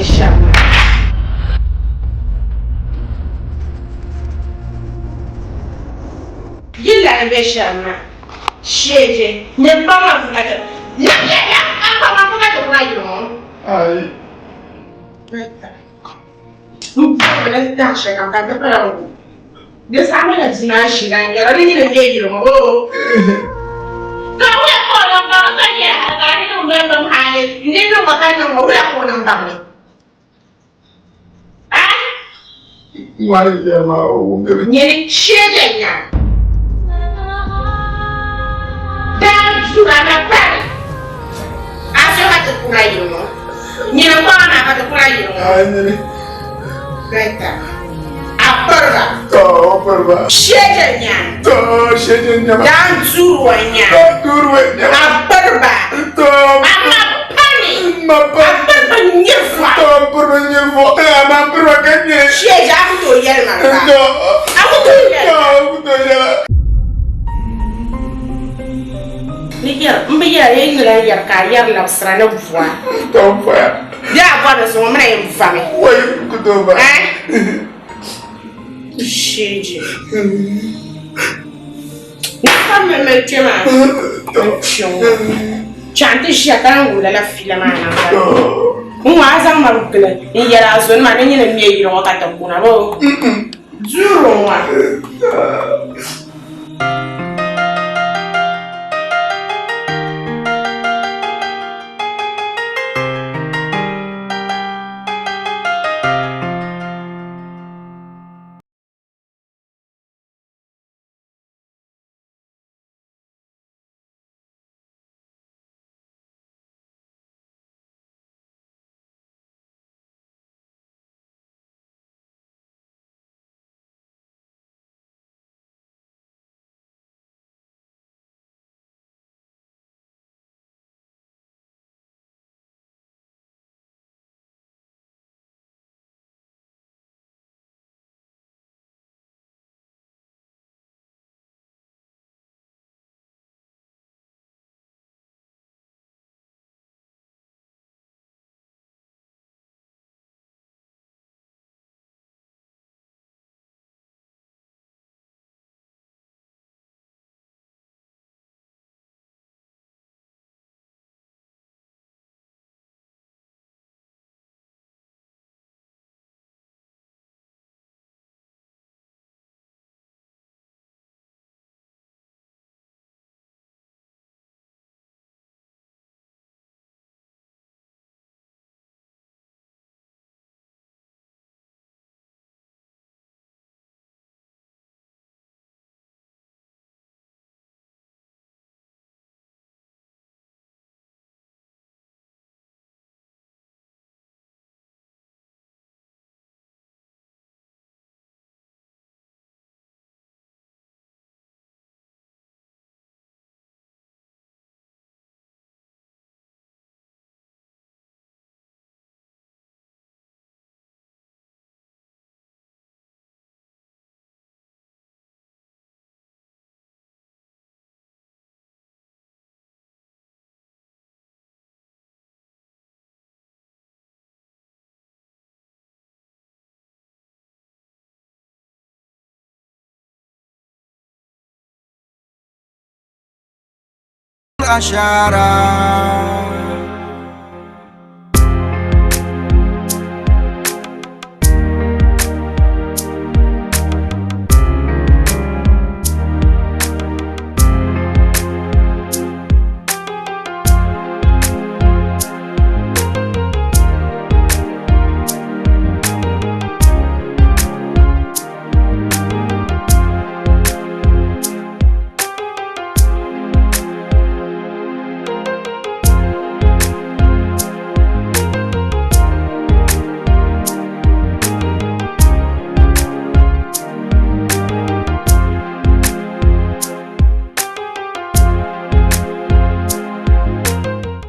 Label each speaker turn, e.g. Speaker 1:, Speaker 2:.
Speaker 1: nyɛ shɛm maa. Yili la ni be shɛm maa, sheeje, nyini kpaŋ ma fuka ti, a kpaŋ ma fuka ti kuna yili ŋɔ.
Speaker 2: Ayi.
Speaker 1: M bɔrimi ni daŋ shɛlikam ka di pala ŋ-gu. Di saha mi ni bia maa ʒi la n-yɛra ni nyini m-be yili ŋɔ oo. Ka wula ka o niŋ baŋ ka yɛli hali ka a ni niŋ bambam hali n ni niŋ ŋɔ ka niŋ ŋɔ wula ka o niŋ baŋ li? A?
Speaker 2: Ŋmani yɛli maa o wumdi li.
Speaker 1: Nyini sheeja nya. Daa dura na pali. A so ka ti kuna yili ŋɔ. Nyini n-kpaŋ maa ka ti kuna yili ŋɔ.
Speaker 2: A nyini.
Speaker 1: Bɛta. A piriba.
Speaker 2: To piriba.
Speaker 1: Sheeja nya.
Speaker 2: To sheeja nya.
Speaker 1: Daan tuuri o nya.
Speaker 2: Daan tuuri o nya.
Speaker 1: A piriba.
Speaker 2: To.
Speaker 1: A ma pani.
Speaker 2: Ma pani.
Speaker 1: A piriba nyiri fɔɣu.
Speaker 2: To piriba nyiri fɔɣu. A ma piriba ka nyɛ.
Speaker 1: Sheeja a ku tooi yɛli ma ba.
Speaker 2: To.
Speaker 1: A ku tooi yɛli.
Speaker 2: To a ku tooi yɛli.
Speaker 1: Ni yɛri m bi yɛra yi ni lan yɛri ka a yɛri labisira ni bua.
Speaker 2: To n fɔya.
Speaker 1: Bɛ a bɔri ni so ŋɔ mi na yɛn vami.
Speaker 2: Wai ku tooi va.
Speaker 1: Eh? Sheeji. Ni ka mi mi kpe maa. N kpe ŋɔ. Chaŋ ti ʒiya ka lan wum lala fiila maa naŋgbani. N ŋɔ a zaŋ ma gili n yɛli a zonima ni nyini m-me yili ŋɔ ka ti kuna boo? Duri ŋɔ.
Speaker 3: Ashaara.